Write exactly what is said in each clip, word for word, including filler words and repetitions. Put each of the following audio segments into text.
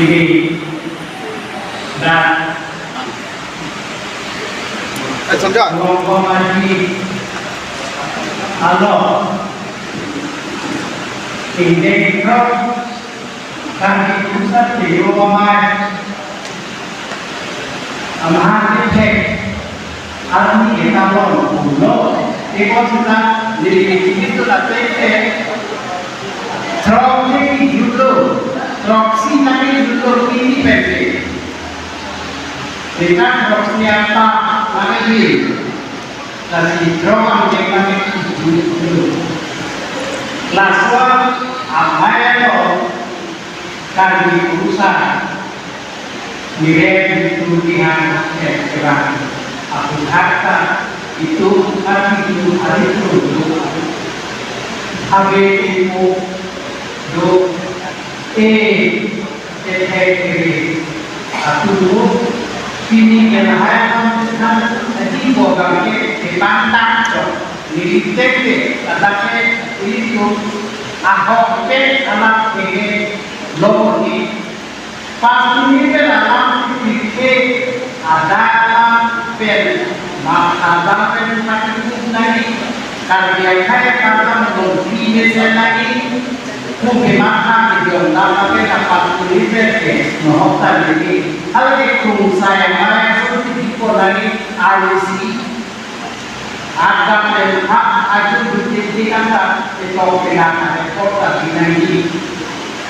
Ini dan Eh, Sanjay. Rongkomadi along indeng krok kami pusat di Rongkomadi amahang di cek army kita long pulo. Eko sita di itu la tete. Throksi julo, throksi nangjulo pini pen ke. Kita throksi apa nangji? Lasi throk angdeng nangjulo. Laso amei along Karbi Purusa Nirek itu dihan eh, sekarang. Aku kata itu, tapi itu hari itu do. Habe itu do. Eh, eh, eh, eh. Aku do. Pini ke lahai kan kan di bogang ke di pantak do. Niritek ke, kata ke itu ahok ke anak ke lo ni. Pastumi pen alam si pirthe adai alam pen matha dam pen thakthuk nangji. Karbi akhei akhei alam longpi mesen nangji. Pu ke matha kejong dam pen pastumi pen ke nohok ta nangji. Hal ke krungsai amei ason si dipo nangji, arlosi. Adam pen ha aju dutit di kata itok pinang ada kota pinang di.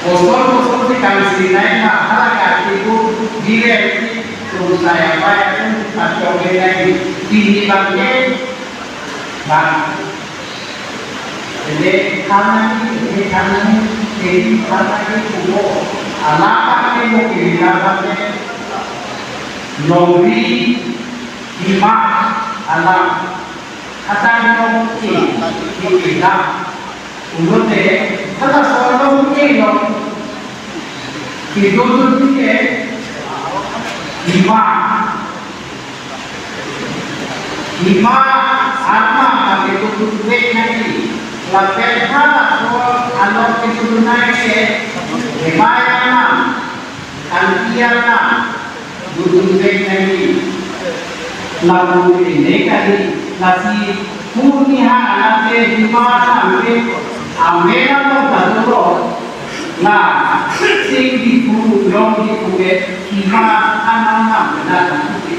Kosong kosong si kang si nai ma hala ka tipu dire si krungsai amei ason si pachok pinang di. Pini bang ke bang. Jadi karena ini, jadi karena ini, jadi karena ini kubo. Alam pakai mau kiri alam pakai. Longri Hima alam kadang long ke, ke, ke dam. Pulote, halaso along ke long. Kedodun ke hima. Hima arma kedodun vek nangji. Lapen halaso along kedodun nangji ke hima arma. Kan tiang na, dodun vek nangji. Lapu ini kali, lasi purni ha anate hima sampe, amena long kadoro. Na, sing di pu, long di pu ke, hima anam nam na di pu ke.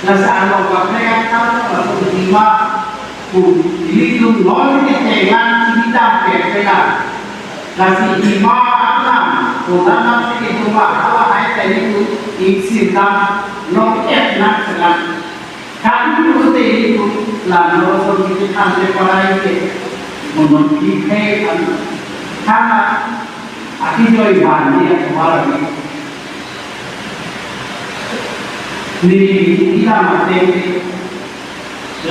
Lasi along kaprek kan, lapu hima, pu, ini tu non di tengan, ini dam ke, ke na. Lasi hima alam, kurang nasi hima, hala hai tadi tu, isi dam, noket nak selang. Kami tu tadi tu, lam lo so kita tante parai ke, menurut kita kan, karena aki joy bani ya kemarin. Ni, ni lama tadi,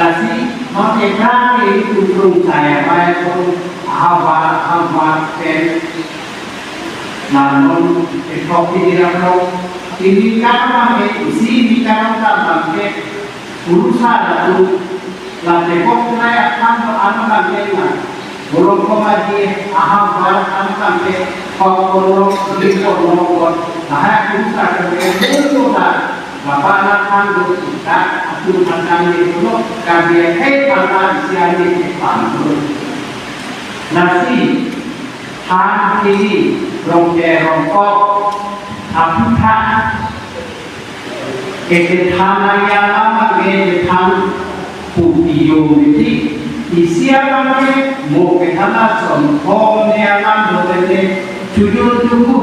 Lasi, non ekran ke itu krungsai amei ason ahavar, ahavar pen. Nanon, ekok di dirak lo. Ini karena ke, isi ini karena karena ke. Purusa datu, la tepok nai akan lo ano nang ke na. Bolong koma di ahavar ano nang ke. Kok bolong, di bolong, kok. Nah, purusa kan ke, itu kan. Bapak anak kandung kita, atur makan di pulo, kabiak hei pata isian di panggung. Lasi, han ini, rongke rongkok, aputha, kete than yang lama, kete than, Pu iyo miti. Isi alam ke mo ke than ason, ho ne alam lo tete, chujun tuku.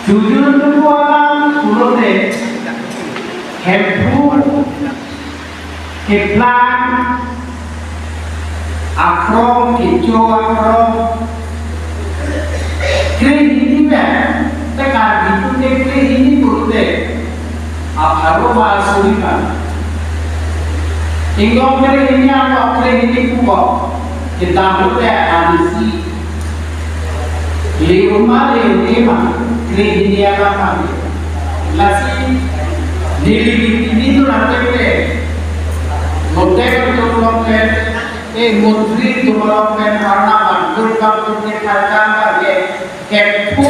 Chujun tuku alam pulote, hemphu, keplang, akrong, kecho akrong. Kre hini pen, te Karbi pu te kre hini pulote. Apharo ma asuri ma. Ingkong kre hini, angkok kre hini pupo. Kita pulote ansi. Leuma leuma kre hini alam kami. Lasi, neli ini tu nanti pe. Mote tu lopen, eh, montri tu lopen karena bantu bantu ni kata kata ye. Kephu.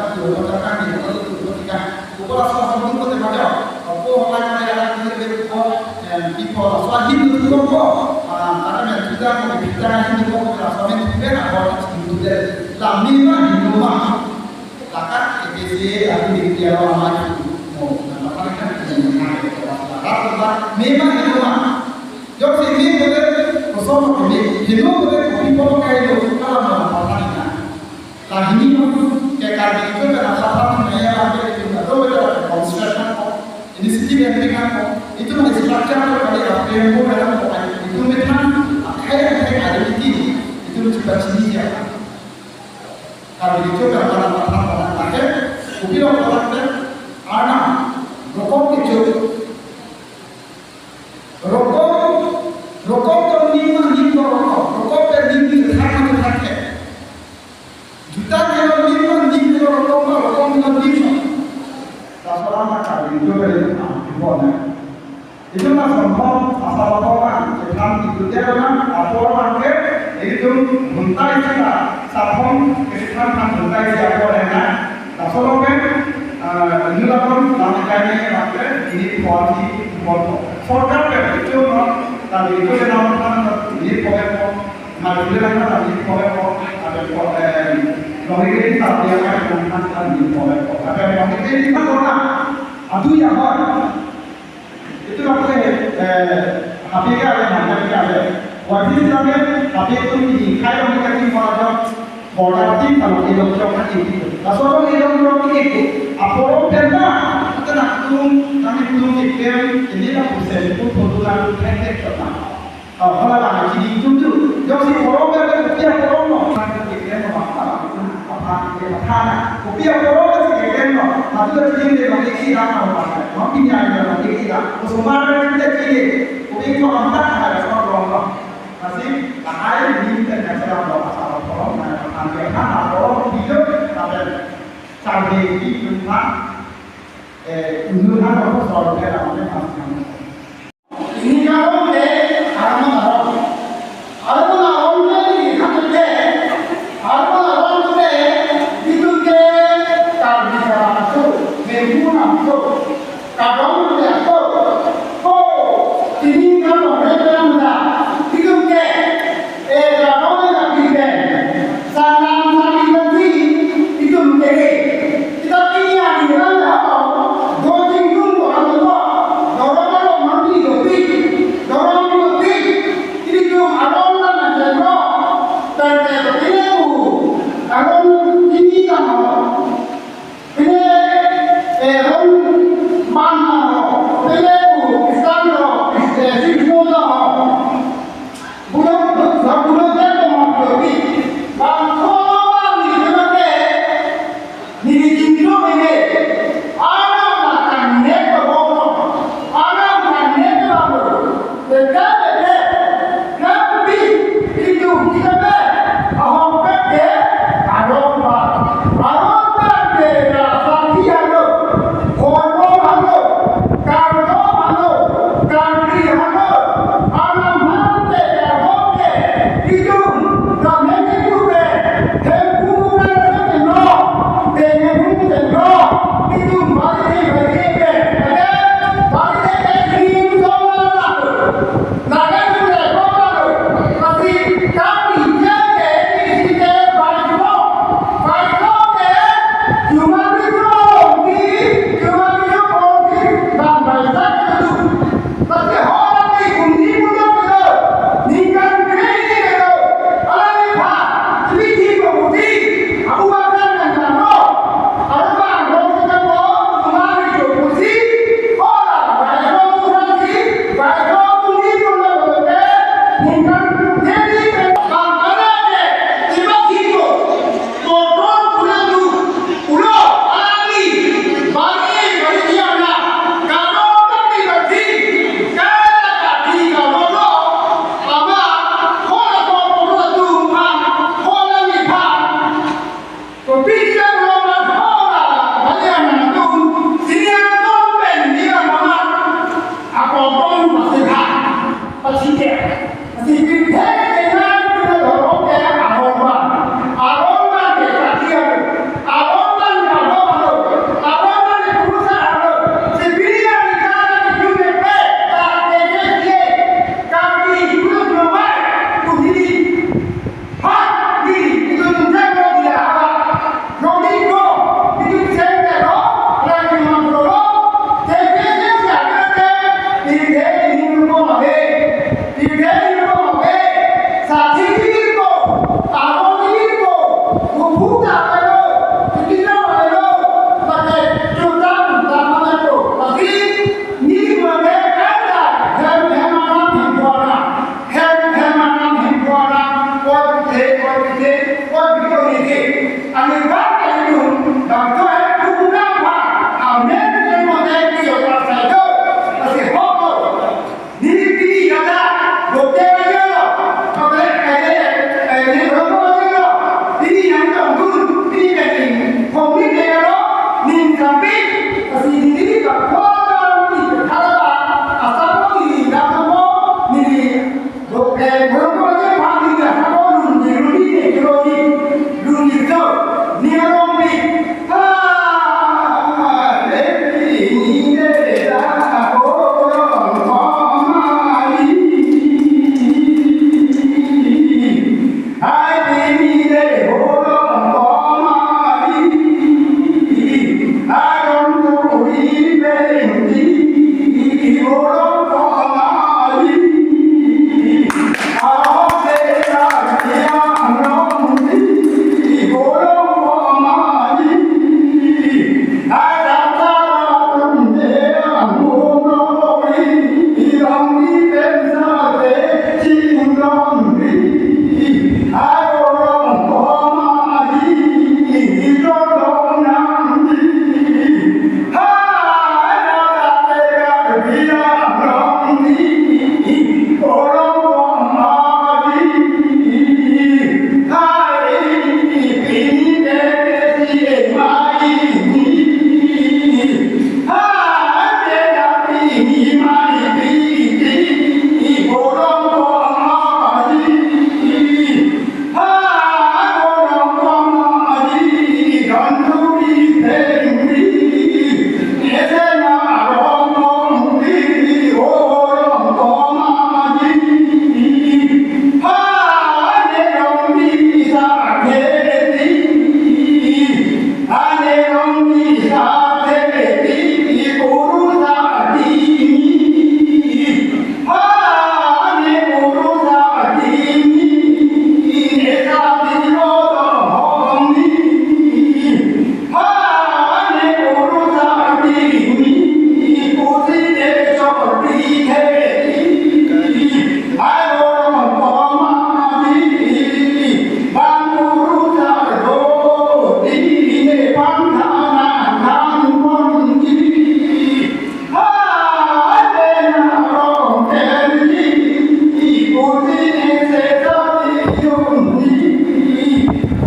jangka tu, jangka ni, tu, tu, tu, tu, tika. Kupo laso ason tu, tu, tu, tu, kupo halai halai alam tu, tu, tu, em, people laso ahin tu, tu, tu, ah, kata men, kita, kita, kita, tu, tu, tu, laso ahin tu, tu, tu, tu, tu, tu, la mima hingno ma. Lake A P H L C A atum dikti alo amai mo, nang paparingan, mima hingno ma. Jongsi mima pute, kosonlo mima hingno pute, kopi apot kailo, kalam nang paparingan. Lahini ke Karbi itu kan apa-apa naya lagi itu, atau ada construction ko, initiative yang ringan ko, itu masih structure ko, kali apa yang mau dalam ko, itu methan, apa yang kayak ada di Pachini ya. Karbi Riso Keso pen aphan aphan aphan ke, kopi rok aphan ke, Arnam, Rokom kecho. Rokom, Rokom to ning ma ning to Rokom, Rokom pen ning ning thak ma thak ke. Juta ke lo ning ma ning to Rokom ma Rokom lo ning ma. Laso alam Karbi Riso Keso pen aphan aphan. Itum asonthom asal apor abang, itum itum dia na apor abang ke, itum buntai sila, saphong ke sithan than buntai si apor na, laso lo pen, eh, inut aphan lam kai ni abang ke, ini pon si pon ko. Sorkar pen itum no, tadi itu ke nama than ini pon ko, maju dia na tadi pon ko, ada pon, eh, lori ini tadi yang kan than than ini pon ko, ada lori ini than ko na, aduh ya hor. Itum aphan ke, eh, happy ke ave, mangga ke ave. Wajib sitame happy itum ini khai lo ke tim wajib. Border tim kalau ilok jok kan ini. Laso lo ilok jok ini ke. Aporom penta, ata nak tum, kami tum ikem, ini lah pusen, tum photo lah, tum thek thek jok na. Oh, hala bang, chini tum tu. Jok si porom kan, dia porom lo. Kan tu ikem lo, apa, apa, apa, apa, apa. Kopi aporom si keklem lo, madu chini le lo isi dak lo, madu pini le lo isi dak. Osomar le chini chini, kopi ko amtak ada so rong lo. Masih lahai ni ten na sera lo asal aporom na, ambil ha aporom video, tapi sampai di rumah, eh, undun ha lo so rong na, masih. Ini kadom ke Armon Arong. Armon Arong ke ini kadom ke, Armon Arong ke itum ke Karbi Karang aso, Bengkulu aso, kadom ke aso. Ko, ini kadom ke Karang aso. Itum ke, eh, kadom ke Karbi ke. Sanam sami bangsi, itum ke. Kita pini hari rang apa? Dojing tung orang tua.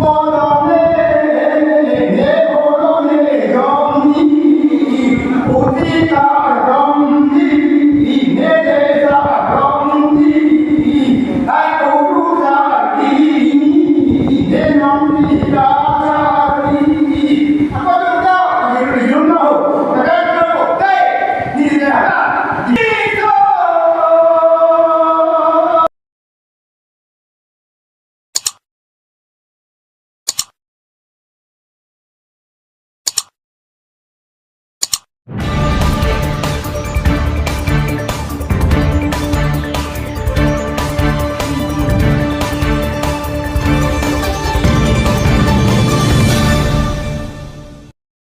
Pon